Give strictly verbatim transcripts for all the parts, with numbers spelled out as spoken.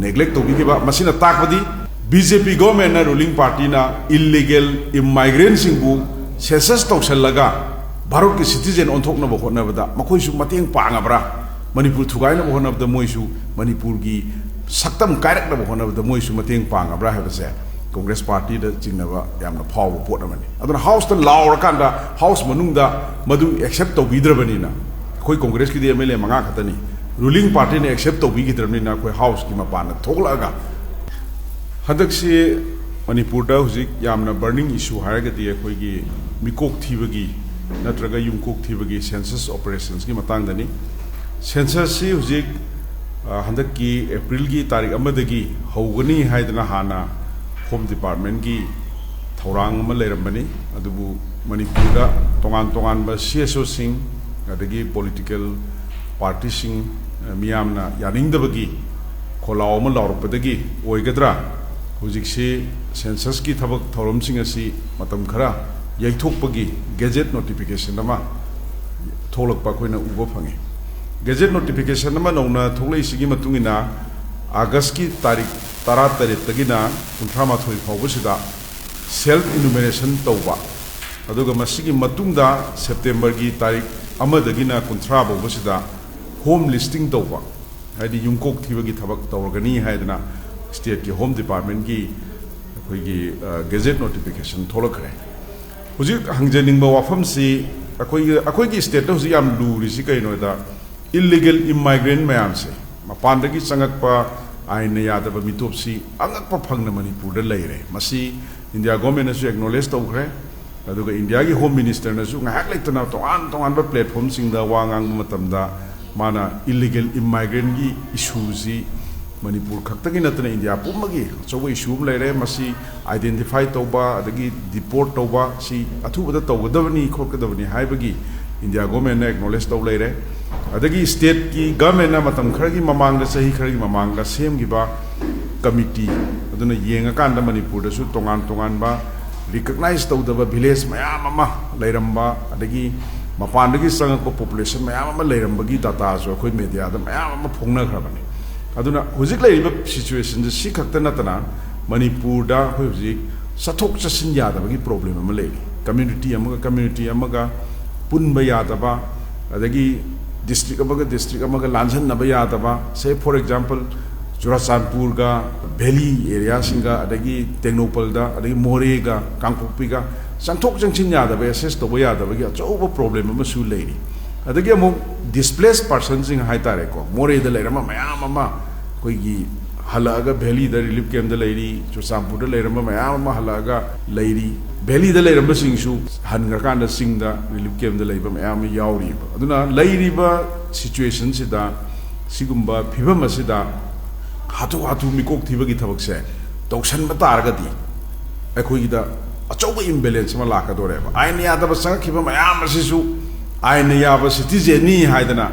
Neglect ꯇꯧꯕꯤꯈꯤꯕ꯫ ꯃꯁꯤꯅ ꯇꯥꯛꯄꯗꯤ B J ꯄꯤ ꯒꯣꯔꯃꯦꯟꯅ, ꯔꯨꯂꯤꯡ ꯄꯥꯔꯇꯤꯅ ꯏꯜꯂꯤꯒꯦꯜ ꯏꯃꯥꯏꯒ꯭ꯔꯦꯟꯁꯤꯡꯕꯨ ꯁꯦꯟꯁꯁ ꯇꯧꯁꯜꯂꯒ ꯚꯥꯔꯠꯀꯤ ꯁꯤꯇꯤꯖꯦꯟ ꯑꯣꯟꯊꯣꯛꯅꯕ ꯍꯣꯠꯅꯕꯗ ꯃꯈꯣꯏꯁꯨ ꯃꯇꯦꯡ ꯄꯥꯡꯉꯕ꯭ꯔꯥ? ꯃꯅꯤꯄꯨꯔ ꯊꯨꯒꯥꯏꯅꯕ ꯍꯣꯠꯅꯕꯗ ꯃꯣꯏꯁꯨ, ꯃꯅꯤꯄꯨꯔꯒꯤ ꯁꯛꯇꯝ ꯀꯥꯏꯔꯛꯅꯕ ꯍꯣꯠꯅꯕꯗ ꯃꯣꯏꯁꯨ ꯃꯇꯦꯡ ꯄꯥꯡꯉꯕ꯭ꯔꯥ ꯍꯥꯏꯕꯁꯦ ꯀꯣꯡꯒ꯭ꯔꯦꯁ ꯄꯥꯔꯇꯤꯗ ꯆꯤꯡꯅꯕ ꯌꯥꯝꯅ ꯐꯥꯎꯕ ꯄꯣꯠ ꯑꯃꯅꯤ꯫ ꯑꯗꯨꯅ ꯍꯥꯎꯁꯇ ꯂꯥꯎꯔꯀꯥꯟꯗ ꯍꯥꯎꯁ ꯃꯅꯨꯡꯗ ꯃꯗꯨ ꯑꯦꯛꯁꯦꯞ ꯇꯧꯕꯤꯗ꯭ꯔꯕꯅꯤꯅ, ꯑꯩꯈꯣꯏ ꯀꯣꯡꯒ꯭ꯔꯦꯁꯀꯤꯗꯤ ꯑꯦꯝ ꯑꯦꯜ ꯑꯦ ꯃꯉꯥ ꯈꯛꯇꯅꯤ, ꯔꯨꯂꯤꯡ ꯄꯥꯔꯇꯤꯅ ꯑꯦꯛꯁꯦꯞ ꯇꯧꯕꯤꯈꯤꯗ꯭ꯔꯕꯅꯤꯅ ꯑꯩꯈꯣꯏ ꯍꯥꯎꯁꯀꯤ ꯃꯄꯥꯟꯗ ꯊꯣꯛꯂꯛꯑꯒ, ꯍꯟꯗꯛꯁꯤ ꯃꯅꯤꯄꯨꯔꯗ ꯍꯧꯖꯤꯛ ꯌꯥꯝꯅ ꯕꯔꯅꯤꯡ ꯏꯁꯨ ꯍꯥꯏꯔꯒꯗꯤ ꯑꯩꯈꯣꯏꯒꯤ ꯃꯤꯀꯣꯛ ꯊꯤꯕꯒꯤ ꯅꯠꯇ꯭ꯔꯒ ꯌꯨꯝꯀꯣꯛ ꯊꯤꯕꯒꯤ ꯁꯦꯟꯁꯁ ꯑꯣꯄꯔꯦꯁꯟꯁꯀꯤ ꯃꯇꯥꯡꯗꯅꯤ꯫ ꯁꯦꯟꯁꯁꯁꯤ ꯍꯧꯖꯤꯛ, ꯑ, ꯍꯟꯗꯛꯀꯤ ꯑꯦꯄ꯭ꯔꯤꯜꯒꯤ ꯇꯥꯔꯤꯛ ꯑꯃꯗꯒꯤ ꯍꯧꯒꯅꯤ ꯍꯥꯏꯗꯅ ꯍꯥꯟꯅ ꯍꯣꯝ ꯗꯤꯄꯥꯔꯠꯃꯦꯟꯒꯤ ꯊꯧꯔꯥꯡ ꯑꯃ ꯂꯩꯔꯝꯕꯅꯤ꯫ ꯑꯗꯨꯕꯨ ꯃꯅꯤꯄꯨꯔꯗ ꯇꯣꯉꯥꯟ ꯇꯣꯉꯥꯟꯕ ꯁꯤ ꯑꯦꯁ ꯑꯣꯁꯤꯡ, ꯑꯗꯒꯤ ꯄꯣꯂꯤꯇꯤꯀꯦꯜ ꯄꯥꯔꯇꯤꯁꯤꯡ, ꯑ, ꯃꯤꯌꯥꯝꯅ ꯌꯥꯅꯤꯡꯗꯕꯒꯤ ꯈꯣꯜꯂꯥꯎ ꯑꯃ ꯂꯥꯎꯔꯛꯄꯗꯒꯤ ꯑꯣꯏꯒꯗ꯭ꯔꯥ, ꯍꯧꯖꯤꯛꯁꯤ ꯁꯦꯟꯁꯁꯀꯤ ꯊꯕꯛ ꯊꯧꯔꯝꯁꯤꯡ ꯑꯁꯤ ꯃꯇꯝ ꯈꯔ ꯌꯩꯊꯣꯛꯄꯒꯤ ꯒꯦꯖꯦꯠ ꯅꯣꯇꯤꯐꯤꯀꯦꯁꯟ ꯑꯃ ꯊꯣꯛꯂꯛꯄ ꯑꯩꯈꯣꯏꯅ ꯎꯕ ꯐꯪꯉꯤ꯫ ꯒꯦꯖꯦꯠ ꯅꯣꯇꯤꯐꯤꯀꯦꯁꯟ ꯑꯃ ꯅꯧꯅ ꯊꯣꯛꯂꯛꯏꯁꯤꯒꯤ ꯃꯇꯨꯡ ꯏꯟꯅ, ꯑꯥꯒꯁꯀꯤ ꯇꯥꯔꯤꯛ ꯇꯔꯥꯇꯔꯦꯠꯇꯒꯤꯅ ꯀꯨꯟꯊ꯭ꯔꯥ ꯃꯥꯊꯣꯏ ꯐꯥꯎꯕꯁꯤꯗ ꯁꯦꯜꯐ ꯏꯅꯨꯃꯦꯔꯦꯁꯟ ꯇꯧꯕ, ꯑꯗꯨꯒ ꯃꯁꯤꯒꯤ ꯃꯇꯨꯡꯗ ꯁꯦꯞꯇꯦꯝꯕꯔꯒꯤ ꯇꯥꯔꯤꯛ ꯑꯃꯗꯒꯤꯅ ꯀꯨꯟꯊ꯭ꯔꯥ ꯐꯥꯎꯕꯁꯤꯗ ꯍꯣꯝ ꯂꯤꯁꯇꯤꯡ ꯇꯧꯕ, ꯍꯥꯏꯗꯤ ꯌꯨꯝꯀꯣꯛ ꯊꯤꯕꯒꯤ ꯊꯕꯛ ꯇꯧꯔꯒꯅꯤ ꯍꯥꯏꯗꯅ ꯁ꯭ꯇꯦꯠꯀꯤ ꯍꯣꯝ ꯗꯤꯄꯥꯔꯠꯃꯦꯟꯒꯤ ꯑꯩꯈꯣꯏꯒꯤ, ꯑ, ꯒꯦꯖꯦꯠ ꯅꯣꯇꯤꯐꯤꯀꯦꯁꯟ ꯊꯣꯛꯂꯛꯈ꯭ꯔꯦ꯫ ꯍꯧꯖꯤꯛ ꯍꯪꯖꯅꯤꯡꯕ ꯋꯥꯐꯝꯁꯤ, ꯑꯩꯈꯣꯏꯒꯤ, ꯑꯩꯈꯣꯏꯒꯤ ꯁ꯭ꯇꯦꯠꯇ ꯍꯧꯖꯤꯛ ꯌꯥꯝ ꯂꯨꯔꯤꯁꯤ ꯀꯩꯅꯣꯗ, ꯏꯜꯂꯤꯒꯦꯜ ꯏꯃꯥꯏꯒ꯭ꯔꯦꯟ ꯃꯌꯥꯝꯁꯦ, ꯃꯄꯥꯟꯗꯒꯤ ꯆꯪꯉꯛꯄ ꯑꯥꯏꯟꯅ ꯌꯥꯗꯕ ꯃꯤꯇꯣꯞꯁꯤ ꯑꯉꯛꯄ ꯐꯪꯅ ꯃꯅꯤꯄꯨꯔꯗ ꯂꯩꯔꯦ꯫ ꯃꯁꯤ ꯏꯟꯗꯤꯌꯥ ꯒꯣꯔꯃꯦꯟꯅꯁꯨ ꯑꯦꯛꯅꯣꯂꯦꯖ ꯇꯧꯈ꯭ꯔꯦ꯫ ꯑꯗꯨꯒ ꯏꯟꯗꯤꯌꯥꯒꯤ ꯍꯣꯝ ꯃꯤꯅꯤꯁꯇꯔꯅꯁꯨ ꯉꯥꯏꯍꯥꯛ ꯂꯩꯇꯅ ꯇꯣꯉꯥꯟ ꯇꯣꯉꯥꯟꯕ ꯄ꯭ꯂꯦꯠꯐꯣꯝꯁꯤꯡꯗ ꯋꯥ ꯉꯥꯡꯕ ꯃꯇꯝꯗ ꯃꯥꯅ ꯏꯜꯂꯤꯒꯦꯜ ꯏꯃꯥꯏꯒ꯭ꯔꯦꯟꯒꯤ ꯏꯁꯨꯁꯤ ꯃꯅꯤꯄꯨꯔ ꯈꯛꯇꯒꯤ ꯅꯠꯇꯅ ꯏꯟꯗꯤꯌꯥ ꯄꯨꯝꯕꯒꯤ ꯑꯆꯧꯕ ꯏꯁꯨ ꯑꯃ ꯂꯩꯔꯦ꯫ ꯃꯁꯤ ꯑꯥꯏꯗꯦꯟꯇꯤꯐꯥꯏ ꯇꯧꯕ, ꯑꯗꯒꯤ ꯗꯤꯄꯣꯔꯠ ꯇꯧꯕ, ꯁꯤ ꯑꯊꯨꯕꯗ ꯇꯧꯒꯗꯕꯅꯤ, ꯈꯣꯠꯀꯗꯕꯅꯤ ꯍꯥꯏꯕꯒꯤ ꯏꯟꯗꯤꯌꯥ ꯒꯣꯔꯃꯦꯟꯅ ꯑꯦꯛꯅꯣꯂꯦꯖ ꯇꯧ ꯂꯩꯔꯦ꯫ ꯑꯗꯒꯤ ꯁ꯭ꯇꯦꯠꯀꯤ ꯒꯚꯔꯟꯃꯦꯟꯅ ꯃꯇꯝ ꯈꯔꯒꯤ ꯃꯃꯥꯡꯗ, ꯆꯍꯤ ꯈꯔꯒꯤ ꯃꯃꯥꯡꯗ ꯁꯦꯝꯈꯤꯕ ꯀꯃꯤꯇꯤ ꯑꯗꯨꯅ ꯌꯦꯡꯉꯀꯥꯟꯗ ꯃꯅꯤꯄꯨꯔꯗꯁꯨ ꯇꯣꯉꯥꯟ ꯇꯣꯉꯥꯟꯕ ꯔꯤꯀꯛꯅꯥꯏꯖ ꯇꯧꯗꯕ ꯚꯤꯂꯦꯖ ꯃꯌꯥꯝ ꯑꯃ ꯂꯩꯔꯝꯕ, ꯑꯗꯒꯤ ꯃꯄꯥꯟꯗꯒꯤ ꯆꯪꯉꯛꯄ ꯄꯣꯄꯨꯂꯦꯁꯟ ꯃꯌꯥꯝ ꯑꯃ ꯂꯩꯔꯝꯕꯒꯤ ꯗꯥꯇꯥꯁꯨ ꯑꯩꯈꯣꯏ ꯃꯦꯗꯤꯌꯥꯗ ꯃꯌꯥꯝ ꯑꯃ ꯐꯣꯡꯅꯈ꯭ꯔꯕꯅꯤ꯫ ꯑꯗꯨꯅ ꯍꯧꯖꯤꯛ ꯂꯩꯔꯤꯕ ꯁꯤꯆꯨꯋꯦꯁꯟꯁꯦ ꯁꯤ ꯈꯛꯇ ꯅꯠꯇꯅ, ꯃꯅꯤꯄꯨꯔꯗ ꯑꯩꯈꯣꯏ ꯍꯧꯖꯤꯛ ꯆꯠꯊꯣꯛ ꯆꯠꯁꯤꯟ ꯌꯥꯗꯕꯒꯤ ꯄ꯭ꯔꯣꯕ꯭ꯂꯦꯝ ꯑꯃ ꯂꯩꯔꯤ꯫ ꯀꯝꯃ꯭ꯌꯨꯅꯤꯇꯤ ꯑꯃꯒ ꯀꯝꯃ꯭ꯌꯨꯅꯤꯇꯤ ꯑꯃꯒ ꯄꯨꯟꯕ ꯌꯥꯗꯕ, ꯑꯗꯒꯤ ꯗꯤꯁꯇ꯭ꯔꯤꯛ ꯑꯃꯒ ꯗꯤꯁꯇ꯭ꯔꯤꯛ ꯑꯃꯒ ꯂꯥꯟꯖꯟꯅꯕ ꯌꯥꯗꯕ꯫ ꯁꯦ, ꯐꯣꯔ ꯑꯦꯛꯖꯥꯝꯄꯜ, ꯆꯨꯔꯥꯆꯥꯟꯄꯨꯔꯒ ꯚꯦꯂꯤ ꯑꯦꯔꯤꯌꯥꯁꯤꯡꯒ, ꯑꯗꯒꯤ ꯇꯦꯡꯅꯧꯄꯜꯗ, ꯑꯗꯒꯤ ꯃꯣꯔꯦꯒ ꯀꯥꯡꯄꯣꯛꯄꯤꯒ ꯆꯪꯊꯣꯛ ꯆꯪꯁꯤꯟ ꯌꯥꯗꯕ, ꯑꯦꯁꯦꯁ ꯇꯧꯕ ꯌꯥꯗꯕꯒꯤ ꯑꯆꯧꯕ ꯄ꯭ꯔꯣꯕ꯭ꯂꯦꯝ ꯑꯃꯁꯨ ꯂꯩꯔꯤ꯫ ꯑꯗꯒꯤ ꯑꯃꯨꯛ ꯗꯤꯁꯄ꯭ꯂꯦꯁ ꯄꯥꯔꯁꯟꯁꯤꯡ ꯍꯥꯏ ꯇꯥꯔꯦꯀꯣ, ꯃꯣꯔꯦꯗ ꯂꯩꯔꯝꯕ ꯃꯌꯥꯝ ꯑꯃ ꯑꯩꯈꯣꯏꯒꯤ ꯍꯜꯂꯛꯑꯒ ꯚꯦꯂꯤꯗ ꯔꯤꯂꯤꯐ ꯀꯦꯝꯞꯇ ꯂꯩꯔꯤ, ꯆꯨꯔꯆꯥꯟꯄꯨꯔꯗ ꯂꯩꯔꯝꯕ ꯃꯌꯥꯝ ꯑꯃ ꯍꯜꯂꯛꯑꯒ ꯂꯩꯔꯤ꯫ ꯚꯦꯂꯤꯗ ꯂꯩꯔꯝꯕꯁꯤꯡꯁꯨ ꯍꯟꯈ꯭ꯔꯀꯥꯟꯗ ꯆꯤꯡꯗ ꯔꯤꯂꯤꯐ ꯀꯦꯝꯞꯇ ꯂꯩꯕ ꯃꯌꯥꯝ ꯑꯃ ꯌꯥꯎꯔꯤꯕ꯫ ꯑꯗꯨꯅ ꯂꯩꯔꯤꯕ ꯁꯤꯆꯨꯋꯦꯁꯟꯁꯤꯗ, ꯁꯤꯒꯨꯝꯕ ꯐꯤꯕꯝ ꯑꯁꯤꯗ ꯍꯥꯊꯨ ꯍꯥꯊꯨ ꯃꯤꯀꯣꯛ ꯊꯤꯕꯒꯤ ꯊꯕꯛꯁꯦ ꯇꯧꯁꯟꯕ ꯇꯥꯔꯒꯗꯤ, ꯑꯩꯈꯣꯏꯒꯤꯗ ꯑꯆꯧꯕ ꯏꯝꯕꯦꯂꯦꯟꯁ ꯑꯃ ꯂꯥꯛꯀꯗꯣꯔꯦꯕ꯫ ꯑꯥꯏꯟ ꯌꯥꯗꯕ ꯆꯪꯉꯛꯈꯤꯕ ꯃꯌꯥꯝ ꯑꯁꯤꯁꯨ ꯑꯥꯏꯟꯅ ꯌꯥꯕ ꯁꯤꯇꯤꯖꯦꯟꯅꯤ ꯍꯥꯏꯗꯅ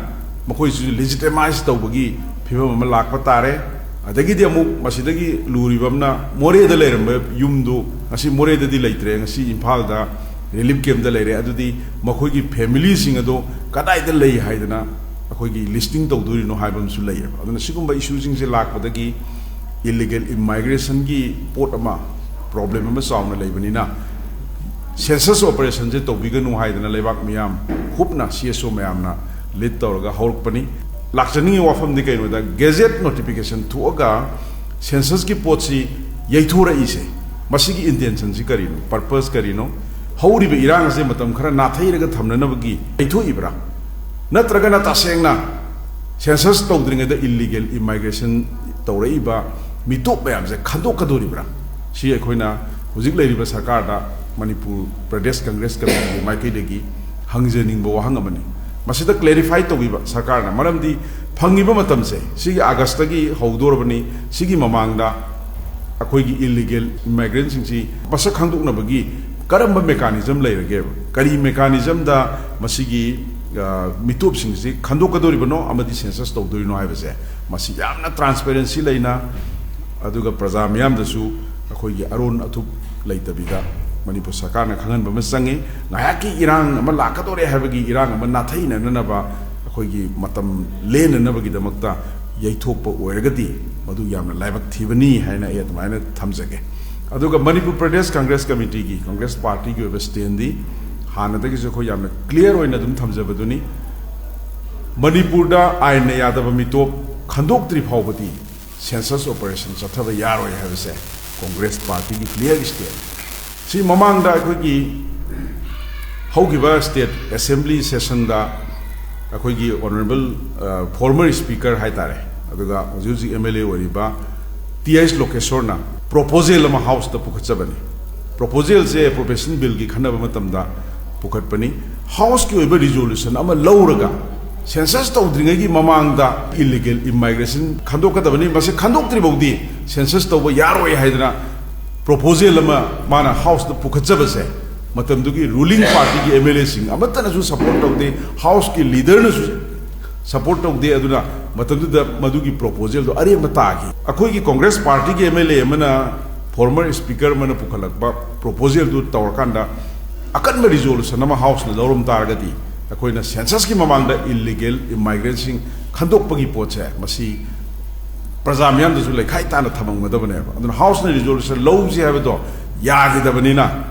ꯃꯈꯣꯏꯁꯤꯁꯨ ꯂꯤꯖꯤꯇꯃꯥꯏꯖ ꯇꯧꯕꯒꯤ ꯐꯤꯕꯝ ꯑꯃ ꯂꯥꯛꯄ ꯇꯥꯔꯦ꯫ ꯑꯗꯒꯤꯗꯤ ꯑꯃꯨꯛ ꯃꯁꯤꯗꯒꯤ ꯂꯨꯔꯤꯕ ꯑꯃꯅ, ꯃꯣꯔꯦꯗ ꯂꯩꯔꯝꯕ ꯌꯨꯝꯗꯨ ꯉꯁꯤ ꯃꯣꯔꯦꯗꯗꯤ ꯂꯩꯇ꯭ꯔꯦ, ꯉꯁꯤ ꯏꯝꯐꯥꯜꯗ ꯔꯤꯂꯤꯐ ꯀꯦꯝꯞꯇ ꯂꯩꯔꯦ꯫ ꯑꯗꯨꯗꯤ ꯃꯈꯣꯏꯒꯤ ꯐꯦꯃꯤꯂꯤꯁꯤꯡ ꯑꯗꯣ ꯀꯗꯥꯏꯗ ꯂꯩ ꯍꯥꯏꯗꯅ ꯑꯩꯈꯣꯏꯒꯤ ꯂꯤꯁꯇꯤꯡ ꯇꯧꯗꯣꯔꯤꯅꯣ ꯍꯥꯏꯕ ꯑꯃꯁꯨ ꯂꯩꯌꯦꯕ꯫ ꯑꯗꯨꯅ ꯁꯤꯒꯨꯝꯕ ꯏꯁꯨꯁꯤꯡꯁꯦ ꯂꯥꯛꯄꯗꯒꯤ ꯏꯜꯂꯤꯒꯦꯜ ꯏꯃꯥꯏꯒ꯭ꯔꯦꯁꯟꯒꯤ ꯄꯣꯠ ꯑꯃ, ꯄ꯭ꯔꯣꯕ꯭ꯂꯦꯝ ꯑꯃ ꯆꯥꯎꯅ ꯂꯩꯕꯅꯤꯅ, ꯁꯦꯟꯁꯁ ꯑꯣꯄꯔꯦꯁꯟꯁꯦ ꯇꯧꯕꯤꯒꯅꯨ ꯍꯥꯏꯗꯅ ꯂꯩꯕꯥꯛ ꯃꯤꯌꯥꯝ ꯍꯨꯞꯅ ꯁꯤ ꯑꯦꯁ ꯑꯣ ꯃꯌꯥꯝꯅ ꯂꯤꯗ ꯇꯧꯔꯒ ꯍꯧꯔꯛꯄꯅꯤ꯫ ꯂꯥꯛꯆꯅꯤꯡꯉꯤ ꯋꯥꯐꯝꯗꯤ ꯀꯩꯅꯣꯗ, ꯒꯦꯖꯦꯠ ꯅꯣꯇꯤꯐꯤꯀꯦꯁꯟ ꯊꯣꯛꯑꯒ ꯁꯦꯟꯁꯁꯀꯤ ꯄꯣꯠꯁꯤ ꯌꯩꯊꯣꯔꯛꯏꯁꯦ, ꯃꯁꯤꯒꯤ ꯏꯟꯇꯦꯟꯁꯟꯁꯤ ꯀꯔꯤꯅꯣ, ꯄꯔꯄꯁ ꯀꯔꯤꯅꯣ? ꯍꯧꯔꯤꯕ ꯏꯔꯥꯡ ꯑꯁꯦ ꯃꯇꯝ ꯈꯔ ꯅꯥꯊꯩꯔꯒ ꯊꯝꯅꯅꯕꯒꯤ ꯌꯩꯊꯣꯛꯏꯕ꯭ꯔꯥ? ꯅꯠꯇ꯭ꯔꯒꯅ ꯇꯁꯦꯡꯅ ꯁꯦꯟꯁꯁ ꯇꯧꯗ꯭ꯔꯤꯉꯩꯗ ꯏꯜꯂꯤꯒꯦꯜ ꯏꯃꯥꯏꯒ꯭ꯔꯦꯁꯟ ꯇꯧꯔꯛꯏꯕ ꯃꯤꯇꯣꯞ ꯃꯌꯥꯝꯁꯦ ꯈꯟꯗꯣꯛꯀꯗꯣꯔꯤꯕ꯭ꯔꯥ? ꯁꯤ ꯑꯩꯈꯣꯏꯅ ꯍꯧꯖꯤꯛ ꯂꯩꯔꯤꯕ ꯁꯔꯀꯥꯔꯗ, ꯃꯅꯤꯄꯨꯔ ꯄ꯭ꯔꯗꯦꯁ ꯀꯪꯒ꯭ꯔꯦꯁ ꯀꯃꯤꯇꯤꯒꯤ ꯃꯥꯏꯀꯩꯗꯒꯤ ꯍꯪꯖꯅꯤꯡꯕ ꯋꯥꯍꯪ ꯑꯃꯅꯤ꯫ ꯃꯁꯤꯗ ꯀ꯭ꯂꯦꯔꯤꯐꯥꯏ ꯇꯧꯕꯤꯕ ꯁꯔꯀꯥꯔꯅ, ꯃꯔꯝꯗꯤ ꯐꯪꯉꯤꯕ ꯃꯇꯝꯁꯦ, ꯁꯤꯒꯤ ꯑꯥꯒꯁꯇꯒꯤ ꯍꯧꯗꯣꯔꯕꯅꯤ꯫ ꯁꯤꯒꯤ ꯃꯃꯥꯡꯗ ꯑꯩꯈꯣꯏꯒꯤ ꯏꯜꯂꯤꯒꯦꯜ ꯏꯃꯥꯏꯒ꯭ꯔꯦꯟꯁꯤꯡꯁꯤ ꯃꯁꯛ ꯈꯪꯗꯣꯛꯅꯕꯒꯤ ꯀꯔꯝꯕ ꯃꯦꯀꯥꯅꯤꯖꯝ ꯂꯩꯔꯒꯦꯕ? ꯀꯔꯤ ꯃꯦꯀꯥꯅꯤꯖꯝꯗ ꯃꯁꯤꯒꯤ, ꯑ, ꯃꯤꯇꯣꯞꯁꯤꯡꯁꯤ ꯈꯟꯗꯣꯛꯀꯗꯧꯔꯤꯕꯅꯣ ꯑꯃꯗꯤ ꯁꯦꯟꯁꯁ ꯇꯧꯗꯣꯔꯤꯅꯣ ꯍꯥꯏꯕꯁꯦ, ꯃꯁꯤ ꯌꯥꯝꯅ ꯇ꯭ꯔꯥꯟꯁꯄꯦꯔꯦꯟꯁꯤ ꯂꯩꯅ, ꯑꯗꯨꯒ ꯄ꯭ꯔꯖꯥ ꯃꯤꯌꯥꯝꯗꯁꯨ ꯑꯩꯈꯣꯏꯒꯤ ꯑꯔꯣꯟ ꯑꯊꯨꯞ ꯂꯩꯇꯕꯤꯗ ꯃꯅꯤꯄꯨꯔ ꯁꯔꯀꯥꯔꯅ ꯈꯪꯍꯟꯕ ꯑꯃ ꯆꯪꯉꯤ꯫ ꯉꯥꯏꯍꯥꯛꯀꯤ ꯏꯔꯥꯡ ꯑꯃ ꯂꯥꯛꯀꯗꯧꯔꯦ ꯍꯥꯏꯕꯒꯤ ꯏꯔꯥꯡ ꯑꯃ ꯅꯥꯊꯩꯅꯅꯕ, ꯑꯩꯈꯣꯏꯒꯤ ꯃꯇꯝ ꯂꯦꯟꯅꯅꯕꯒꯤꯗꯃꯛꯇ ꯌꯩꯊꯣꯛꯄ ꯑꯣꯏꯔꯒꯗꯤ ꯃꯗꯨ ꯌꯥꯝꯅ ꯂꯥꯏꯕꯛ ꯊꯤꯕꯅꯤ ꯍꯥꯏꯅ ꯑꯩ ꯑꯗꯨꯃꯥꯏꯅ ꯊꯝꯖꯒꯦ꯫ ꯑꯗꯨꯒ ꯃꯅꯤꯄꯨꯔ ꯄ꯭ꯔꯗꯦꯁ ꯀꯪꯒ꯭ꯔꯦꯁ ꯀꯃꯤꯇꯤꯒꯤ, ꯀꯪꯒ꯭ꯔꯦꯁ ꯄꯥꯔꯇꯤꯒꯤ ꯑꯣꯏꯕ ꯁ꯭ꯇꯦꯟꯗꯤ ꯍꯥꯟꯅꯗꯒꯤꯁꯨ ꯑꯩꯈꯣꯏ ꯌꯥꯝꯅ ꯀ꯭ꯂꯤꯌꯥꯔ ꯑꯣꯏꯅ ꯑꯗꯨꯝ ꯊꯝꯖꯕꯗꯨꯅꯤ꯫ ꯃꯅꯤꯄꯨꯔꯗ ꯑꯥꯏꯟꯅ ꯌꯥꯗꯕ ꯃꯤꯇꯣꯞ ꯈꯟꯗꯣꯛꯇ꯭ꯔꯤ ꯐꯥꯎꯕꯗꯤ ꯁꯦꯟꯁꯁ ꯑꯣꯄꯔꯦꯁꯟ ꯆꯠꯊꯕ ꯌꯥꯔꯣꯏ ꯍꯥꯏꯕꯁꯦ ꯀꯣꯡꯒ꯭ꯔꯦꯁ ꯄꯥꯔꯇꯤꯒꯤ ꯀ꯭ꯂꯤꯌꯥꯔ ꯁ꯭ꯇꯦꯟ꯫ ꯁꯤ ꯃꯃꯥꯡꯗ ꯑꯩꯈꯣꯏꯒꯤ ꯍꯧꯈꯤꯕ ꯁ꯭ꯇꯦꯠ ꯑꯦꯁꯦꯝꯕ꯭ꯂꯤ ꯁꯦꯁꯟꯗ ꯑꯩꯈꯣꯏꯒꯤ ꯑꯣꯅꯔꯦꯕꯜ, ꯑ, ꯐꯣꯔꯃꯔ ꯁ꯭ꯄꯤꯀꯔ ꯍꯥꯏꯇꯥꯔꯦ, ꯑꯗꯨꯒ ꯍꯧꯖꯤꯛ ꯍꯧꯖꯤꯛ ꯑꯦꯝ ꯑꯦꯜ ꯑꯦ ꯑꯣꯏꯔꯤꯕ ꯇꯤ ꯑꯩꯆ ꯂꯣꯀꯦꯁꯣꯔꯅ ꯄ꯭ꯔꯣꯄꯣꯖꯦꯜ ꯑꯃ ꯍꯥꯎꯁꯇ ꯄꯨꯈꯠꯆꯕꯅꯤ꯫ ꯄ꯭ꯔꯣꯄꯣꯖꯦꯜꯁꯦ ꯑꯦꯄ꯭ꯔꯣꯄ꯭ꯔꯤꯌꯦꯁꯟ ꯕꯤꯜꯒꯤ ꯈꯟꯅꯕ ꯃꯇꯝꯗ ꯄꯨꯈꯠꯄꯅꯤ꯫ ꯍꯥꯎꯁꯀꯤ ꯑꯣꯏꯕ ꯔꯤꯖꯣꯂꯨꯁꯟ ꯑꯃ ꯂꯧꯔꯒ ꯁꯦꯟꯁꯁ ꯇꯧꯗ꯭ꯔꯤꯉꯩꯒꯤ ꯃꯃꯥꯡꯗ ꯏꯜꯂꯤꯒꯦꯜ ꯏꯃꯥꯏꯒ꯭ꯔꯦꯁꯟ ꯈꯟꯗꯣꯛꯀꯗꯕꯅꯤ, ꯃꯁꯤ ꯈꯟꯗꯣꯛꯇ꯭ꯔꯤ ꯐꯥꯎꯗꯤ ꯁꯦꯟꯁꯁ ꯇꯧꯕ ꯌꯥꯔꯣꯏ ꯍꯥꯏꯗꯅ ꯄ꯭ꯔꯣꯄꯣꯖꯦꯜ ꯑꯃ ꯃꯥꯅ ꯍꯥꯎꯁꯇ ꯄꯨꯈꯠꯆꯕꯁꯦ ꯃꯇꯝꯗꯨꯒꯤ ꯔꯨꯂꯤꯡ ꯄꯥꯔꯇꯤꯒꯤ ꯑꯦꯝ ꯑꯦꯜ ꯑꯦꯁꯤꯡ ꯑꯃꯠꯇꯅꯁꯨ ꯁꯄꯣꯔꯠ ꯇꯧꯗꯦ, ꯍꯥꯎꯁꯀꯤ ꯂꯤꯗꯔꯅꯁꯨ ꯁꯄꯣꯔꯠ ꯇꯧꯗꯦ꯫ ꯑꯗꯨꯅ ꯃꯇꯝꯗꯨꯗ ꯃꯗꯨꯒꯤ ꯄ꯭ꯔꯣꯄꯣꯖꯦꯜꯗꯣ ꯑꯔꯦꯝꯕ ꯇꯥꯈꯤ꯫ ꯑꯩꯈꯣꯏꯒꯤ ꯀꯣꯡꯒ꯭ꯔꯦꯁ ꯄꯥꯔꯇꯤꯒꯤ ꯑꯦꯝ ꯑꯦꯜ ꯑꯦ ꯑꯃꯅ, ꯐꯣꯔꯃꯔ ꯁ꯭ꯄꯤꯀꯔ ꯑꯃꯅ ꯄꯨꯈꯠꯂꯛꯄ ꯄ꯭ꯔꯣꯄꯣꯖꯦꯜꯗꯨ ꯇꯧꯔꯀꯥꯟꯗ ꯑꯀꯟꯕ ꯔꯤꯖꯣꯂꯨꯁꯟ ꯑꯃ ꯍꯥꯎꯁꯅ ꯂꯧꯔꯝ ꯇꯥꯔꯒꯗꯤ ꯑꯩꯈꯣꯏꯅ ꯁꯦꯟꯁꯁꯀꯤ ꯃꯃꯥꯡꯗ ꯏꯜꯂꯤꯒꯦꯜ ꯏꯃꯥꯏꯒ꯭ꯔꯦꯟꯁꯤꯡ ꯈꯟꯗꯣꯛꯄꯒꯤ ꯄꯣꯠꯁꯦ ꯃꯁꯤ ꯄ꯭ꯔꯖꯥ ꯃꯤꯌꯥꯝꯗꯁꯨ ꯂꯩꯈꯥꯏ ꯇꯥꯅ ꯊꯝꯃꯝꯒꯗꯕꯅꯦꯕ꯫ ꯑꯗꯨꯅ ꯍꯥꯎꯁꯅ ꯔꯤꯖꯣꯂꯨꯁꯟ ꯂꯧꯁꯤ ꯍꯥꯏꯕꯗꯣ ꯌꯥꯈꯤꯗꯕꯅꯤꯅ,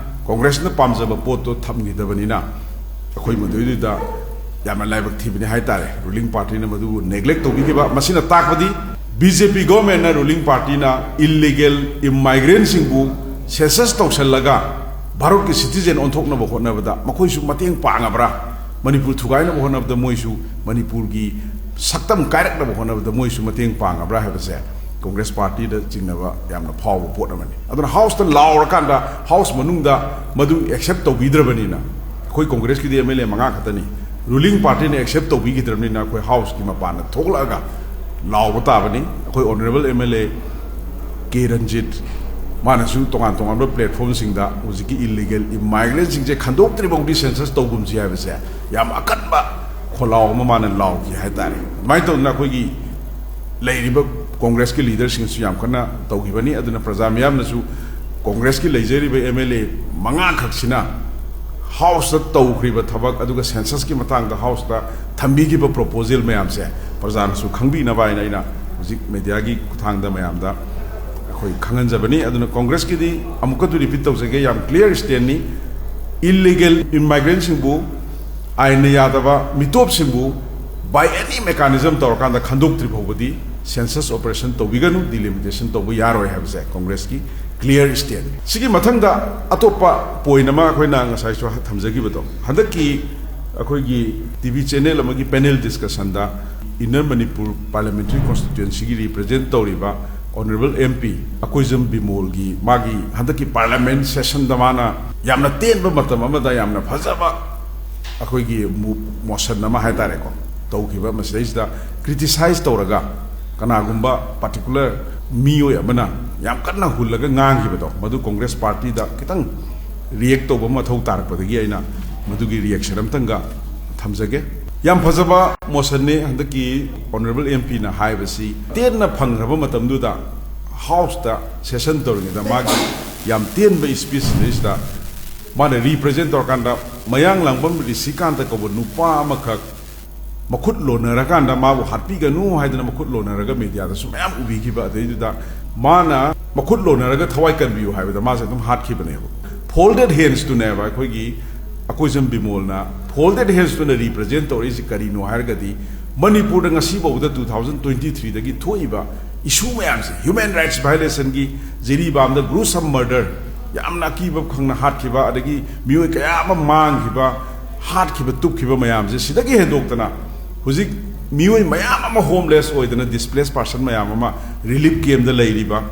ꯀꯣꯡꯒ꯭ꯔꯦꯁꯅ ꯄꯥꯝꯖꯕ ꯄꯣꯠꯇꯣ ꯊꯝꯈꯤꯗꯕꯅꯤꯅ, ꯑꯩꯈꯣꯏ ꯃꯗꯨꯏꯗꯨꯗ ꯌꯥꯝꯅ ꯂꯥꯏꯕꯛ ꯊꯤꯕꯅꯤ ꯍꯥꯏꯇꯥꯔꯦ꯫ ꯔꯨꯂꯤꯡ ꯄꯥꯔꯇꯤꯅ ꯃꯗꯨꯕꯨ ꯅꯦꯒ꯭ꯂꯦꯛ ꯇꯧꯕꯤꯈꯤꯕ꯫ ꯃꯁꯤꯅ ꯇꯥꯛꯄꯗꯤ ꯕꯤ ꯖꯦ ꯄꯤ ꯒꯣꯔꯃꯦꯟꯅ, ꯔꯨꯂꯤꯡ ꯄꯥꯔꯇꯤꯅ ꯏꯜꯂꯤꯒꯦꯜ ꯏꯃꯥꯏꯒ꯭ꯔꯦꯟꯁꯤꯡꯕꯨ ꯁꯦꯟꯁꯁ ꯇꯧꯁꯤꯜꯂꯒ ꯚꯥꯔꯠꯀꯤ ꯁꯤꯇꯤꯖꯦꯟ ꯑꯣꯟꯊꯣꯛꯅꯕ ꯍꯣꯠꯅꯕꯗ ꯃꯈꯣꯏꯁꯨ ꯃꯇꯦꯡ ꯄꯥꯡꯉꯕ꯭ꯔꯥ? ꯃꯅꯤꯄꯨꯔ ꯊꯨꯒꯥꯏꯅꯕ ꯍꯣꯠꯅꯕꯗ ꯃꯣꯏꯁꯨ, ꯃꯅꯤꯄꯨꯔꯒꯤ ꯁꯛꯇꯝ ꯀꯥꯏꯔꯛꯅꯕ ꯍꯣꯠꯅꯕꯗ ꯃꯣꯏꯁꯨ ꯃꯇꯦꯡ ꯄꯥꯡꯉꯕ꯭ꯔꯥ ꯍꯥꯏꯕꯁꯦ ꯀꯣꯡꯒ꯭ꯔꯦꯁ ꯄꯥꯔꯇꯤꯗ ꯆꯤꯡꯅꯕ ꯌꯥꯝꯅ ꯐꯥꯎꯕ ꯄꯣꯠ ꯑꯃꯅꯤ꯫ ꯑꯗꯨꯅ ꯍꯥꯎꯁꯇ ꯂꯥꯎꯔꯀꯥꯟꯗ ꯍꯥꯎꯁ ꯃꯅꯨꯡꯗ ꯃꯗꯨ ꯑꯦꯛꯁꯦꯞ ꯇꯧꯕꯤꯗ꯭ꯔꯕꯅꯤꯅ, ꯑꯩꯈꯣꯏ ꯀꯣꯡꯒ꯭ꯔꯦꯁꯀꯤꯗꯤ ꯑꯦꯝ ꯑꯦꯜ ꯑꯦ ꯃꯉꯥ ꯈꯛꯇꯅꯤ, ꯔꯨꯂꯤꯡ ꯄꯥꯔꯇꯤꯅ ꯑꯦꯛꯁꯦꯞ ꯇꯧꯕꯤꯈꯤꯗ꯭ꯔꯕꯅꯤꯅ ꯑꯩꯈꯣꯏ ꯍꯥꯎꯁꯀꯤ ꯃꯄꯥꯟꯗ ꯊꯣꯛꯂꯛꯑꯒ ꯂꯥꯎꯕ ꯇꯥꯕꯅꯤ꯫ ꯑꯩꯈꯣꯏ honourable M L A K Ranjit, ꯃꯥꯅꯁꯨ ꯇꯣꯉꯥꯟ ꯇꯣꯉꯥꯟꯕ ꯄ꯭ꯂꯦꯠꯐꯣꯔꯝꯁꯤꯡꯗ ꯍꯧꯖꯤꯛꯀꯤ ꯏꯜꯂꯤꯒꯦꯜ ꯏꯃꯥꯏꯒ꯭ꯔꯦꯟꯁꯤꯡꯁꯦ ꯈꯟꯗꯣꯛꯇ꯭ꯔꯤ ꯐꯥꯎꯗꯤ ꯁꯦꯟꯁꯁ ꯇꯧꯒꯨꯝꯁꯤ ꯍꯥꯏꯕꯁꯦ ꯌꯥꯝ ꯑꯀꯟꯕ ꯈꯣꯜꯂꯥꯎ ꯑꯃ ꯃꯥꯅ ꯂꯥꯎꯈꯤ ꯍꯥꯏꯇꯥꯔꯦ꯫ ꯑꯗꯨꯃꯥꯏꯅ ꯇꯧꯗꯅ ꯑꯩꯈꯣꯏꯒꯤ ꯂꯩꯔꯤꯕ ꯀꯣꯡꯒ꯭ꯔꯦꯁꯀꯤ ꯂꯤꯗꯔꯁꯤꯡꯁꯨ ꯌꯥꯝ ꯀꯟꯅ ꯇꯧꯈꯤꯕꯅꯤ꯫ ꯑꯗꯨꯅ ꯄ꯭ꯔꯖꯥ ꯃꯤꯌꯥꯝꯅꯁꯨ ꯀꯣꯡꯒ꯭ꯔꯦꯁꯀꯤ ꯂꯩꯖꯔꯤꯕ ꯑꯦꯝ ꯑꯦꯜ ꯑꯦ ꯃꯉꯥꯈꯛꯁꯤꯅ ꯍꯥꯎꯁꯇ ꯇꯧꯈ꯭ꯔꯤꯕ ꯊꯕꯛ, ꯑꯗꯨꯒ ꯁꯦꯟꯁꯁꯀꯤ ꯃꯇꯥꯡꯗ ꯍꯥꯎꯁꯇ ꯊꯝꯕꯤꯈꯤꯕ ꯄ꯭ꯔꯣꯄꯣꯖꯦꯜ ꯃꯌꯥꯝꯁꯦ ꯄ꯭ꯔꯖꯥꯅꯁꯨ ꯈꯪꯕꯤꯅꯕ ꯍꯥꯏꯅ ꯑꯩꯅ ꯍꯧꯖꯤꯛ ꯃꯦꯗꯤꯌꯥꯒꯤ ꯈꯨꯠꯊꯥꯡꯗ ꯃꯌꯥꯝꯗ ꯑꯩꯈꯣꯏ ꯈꯪꯍꯟꯖꯕꯅꯤ꯫ ꯑꯗꯨꯅ ꯀꯣꯡꯒ꯭ꯔꯦꯁꯀꯤꯗꯤ ꯑꯃꯨꯛꯀꯁꯨ ꯔꯤꯄꯤꯠ ꯇꯧꯖꯒꯦ, ꯌꯥꯝ ꯀ꯭ꯂꯤꯌꯥꯔ ꯁ꯭ꯇꯦꯟꯅꯤ꯫ ꯏꯜꯂꯤꯒꯦꯜ ꯏꯃꯥꯏꯒ꯭ꯔꯦꯟꯁꯤꯡꯕꯨ, ꯑꯥꯏꯟꯅ ꯌꯥꯗꯕ ꯃꯤꯇꯣꯞꯁꯤꯡꯕꯨ by any mechanism ꯇꯧꯔꯀꯥꯟꯗ ꯈꯟꯗꯣꯛꯇ꯭ꯔꯤ ꯐꯥꯎꯕꯗꯤ ꯁꯦꯟꯁꯁ ꯑꯣꯄꯔꯦꯁꯟ ꯇꯧꯕꯤꯒꯅꯨ, ꯗꯤꯂꯤꯃꯤꯇꯦꯁꯟ ꯇꯧꯕ ꯌꯥꯔꯣꯏ ꯍꯥꯏꯕꯁꯦ ꯀꯣꯡꯒ꯭ꯔꯦꯁꯀꯤ ꯀ꯭ꯂꯤꯌꯥꯔ ꯁ꯭ꯇꯦꯟꯅꯤ꯫ ꯁꯤꯒꯤ ꯃꯊꯪꯗ ꯑꯇꯣꯞꯄ ꯄꯣꯏꯟ ꯑꯃ ꯑꯩꯈꯣꯏꯅ ꯉꯁꯥꯏꯁꯨ ꯊꯝꯖꯈꯤꯕꯗꯣ, ꯍꯟꯗꯛꯀꯤ ꯑꯩꯈꯣꯏꯒꯤ ꯇꯤ ꯚꯤ ꯆꯦꯅꯦꯜ ꯑꯃꯒꯤ ꯄꯦꯅꯦꯜ ꯗꯤꯁꯀꯁꯟꯗ ꯏꯟꯅꯔ ꯃꯅꯤꯄꯨꯔ ꯄꯥꯔꯂꯤꯌꯥꯃꯦꯟꯇꯔꯤ ꯀꯣꯟꯁꯇꯤꯇ꯭ꯋꯦꯟꯁꯤꯒꯤ ꯔꯤꯄ꯭ꯔꯖꯦꯟ ꯇꯧꯔꯤꯕ ꯑꯣꯅꯔꯦꯕꯜ ꯑꯦꯝ ꯄꯤ ꯑꯀꯣꯏꯖꯝ ꯕꯤꯃꯣꯜꯒꯤ ꯃꯥꯒꯤ ꯍꯟꯗꯛꯀꯤ ꯄꯥꯔꯂꯤꯌꯥꯃꯦꯟ ꯁꯦꯁꯟꯗ ꯃꯥꯅ ꯌꯥꯝꯅ ꯇꯦꯟꯕ ꯃꯇꯝ ꯑꯃꯗ ꯌꯥꯝꯅ ꯐꯖꯕ ꯑꯩꯈꯣꯏꯒꯤ ꯃꯣꯁꯟ ꯑꯃ ꯍꯥꯏ ꯇꯥꯔꯦꯀꯣ, ꯇꯧꯈꯤꯕ ꯃꯁꯤꯗꯩꯁꯤꯗ ꯀ꯭ꯔꯤꯇꯤꯁꯥꯏꯖ ꯇꯧꯔꯒ ꯀꯅꯥꯒꯨꯝꯕ ꯄꯥꯔꯇꯤꯀꯨꯂꯔ ꯃꯤꯑꯣꯏ ꯑꯃꯅ ꯌꯥꯝ ꯀꯟꯅ ꯍꯨꯜꯂꯒ ꯉꯥꯡꯈꯤꯕꯗꯣ, ꯃꯗꯨ ꯀꯣꯡꯒ꯭ꯔꯦꯁ ꯄꯥꯔꯇꯤꯗ ꯈꯤꯇꯪ ꯔꯤꯌꯦꯛ ꯇꯧꯕ ꯃꯊꯧ ꯇꯥꯔꯛꯄꯗꯒꯤ ꯑꯩꯅ ꯃꯗꯨꯒꯤ ꯔꯤꯌꯦꯛꯁꯟ ꯑꯝꯇꯪꯒ ꯊꯝꯖꯒꯦ꯫ ꯌꯥꯝ ꯐꯖꯕ ꯃꯣꯁꯟꯅꯤ ꯍꯟꯗꯛꯀꯤ ꯑꯣꯅꯔꯦꯕꯜ ꯑꯦꯝ ꯄꯤꯅ ꯍꯥꯏꯕꯁꯤ꯫ ꯇꯦꯟꯅ ꯐꯪꯈ꯭ꯔꯕ ꯃꯇꯝꯗꯨꯗ ꯍꯥꯎꯁꯇ ꯁꯦꯁꯟ ꯇꯧꯔꯤꯉꯩꯗ ꯃꯥꯒꯤ ꯌꯥꯝ ꯇꯦꯟꯕ ꯁ꯭ꯄꯤꯆꯁꯤꯗꯩꯁꯤꯗ ꯃꯥꯅ ꯔꯤꯄ꯭ꯔꯖꯦꯟ ꯇꯧꯔꯀꯥꯟꯗ ꯃꯌꯥꯡ ꯂꯥꯡꯕꯝ ꯔꯤꯁꯤꯀꯥꯟꯇ ꯀꯧꯕ ꯅꯨꯄꯥ ꯑꯃꯈꯛ ꯃꯈꯨꯠ ꯂꯣꯟꯅꯔꯀꯥꯟꯗ ꯃꯥꯕꯨ ꯍꯥꯠꯄꯤꯒꯅꯨ ꯍꯥꯏꯗꯅ ꯃꯈꯨꯠ ꯂꯣꯟꯅꯔꯒ ꯃꯦꯗꯤꯌꯥꯗꯁꯨ ꯃꯌꯥꯝ ꯎꯕꯤꯈꯤꯕ꯫ ꯑꯗꯩꯗꯨꯗ ꯃꯥꯅ ꯃꯈꯨꯠ ꯂꯣꯟꯅꯔꯒ ꯊꯋꯥꯏ ꯀꯟꯕꯤꯌꯨ ꯍꯥꯏꯕꯗ ꯃꯥꯁꯦ ꯑꯗꯨꯝ ꯍꯥꯠꯈꯤꯕꯅꯦꯕ꯫ ꯐꯣꯜꯗꯦꯠ ꯍꯦꯟꯁꯇꯨꯅꯦꯕ ꯑꯩꯈꯣꯏꯒꯤ ꯑꯀꯣꯏꯖꯝ ꯕꯤꯃꯣꯜꯅ ꯐꯣꯜꯗꯦꯠ ꯍꯦꯟꯁꯇꯨꯅ ꯔꯤꯄ꯭ꯔꯖꯦꯟ ꯇꯧꯔꯛꯏꯁꯤ ꯀꯔꯤꯅꯣ ꯍꯥꯏꯔꯒꯗꯤ, ꯃꯅꯤꯄꯨꯔꯗ ꯉꯁꯤꯐꯥꯎꯕꯗ two thousand twenty threeꯗꯒꯤ ꯊꯣꯛꯏꯕ ꯏꯁꯨ ꯃꯌꯥꯝꯁꯦ, ꯍ꯭ꯌꯨꯃꯦꯟ ꯔꯥꯏꯠꯁ ꯚꯥꯏꯑꯣꯂꯦꯁꯟꯒꯤ, ꯖꯤꯔꯤꯕꯥꯝꯗ ꯒ꯭ꯔꯨꯁꯝ ꯃꯔꯗꯔ, ꯌꯥꯝꯅ ꯑꯀꯤꯕ ꯈꯪꯅ ꯍꯥꯠꯈꯤꯕ, ꯑꯗꯒꯤ ꯃꯤꯑꯣꯏ ꯀꯌꯥ ꯑꯃ ꯃꯥꯡꯈꯤꯕ, ꯍꯥꯠꯈꯤꯕ, ꯇꯨꯞꯈꯤꯕ ꯃꯌꯥꯝꯁꯦ, ꯁꯤꯗꯒꯤ ꯍꯦꯟꯗꯣꯛꯇꯅ ꯍꯧꯖꯤꯛ ꯃꯤꯑꯣꯏ ꯃꯌꯥꯝ ꯑꯃ ꯍꯣꯝꯂꯦꯁ ꯑꯣꯏꯗꯅ, ꯗꯤꯁꯄ꯭ꯂꯦꯁ ꯄꯥꯔꯁꯟ ꯃꯌꯥꯝ ꯑꯃ ꯔꯤꯂꯤꯐ ꯀꯦꯝꯗ ꯂꯩꯔꯤꯕ,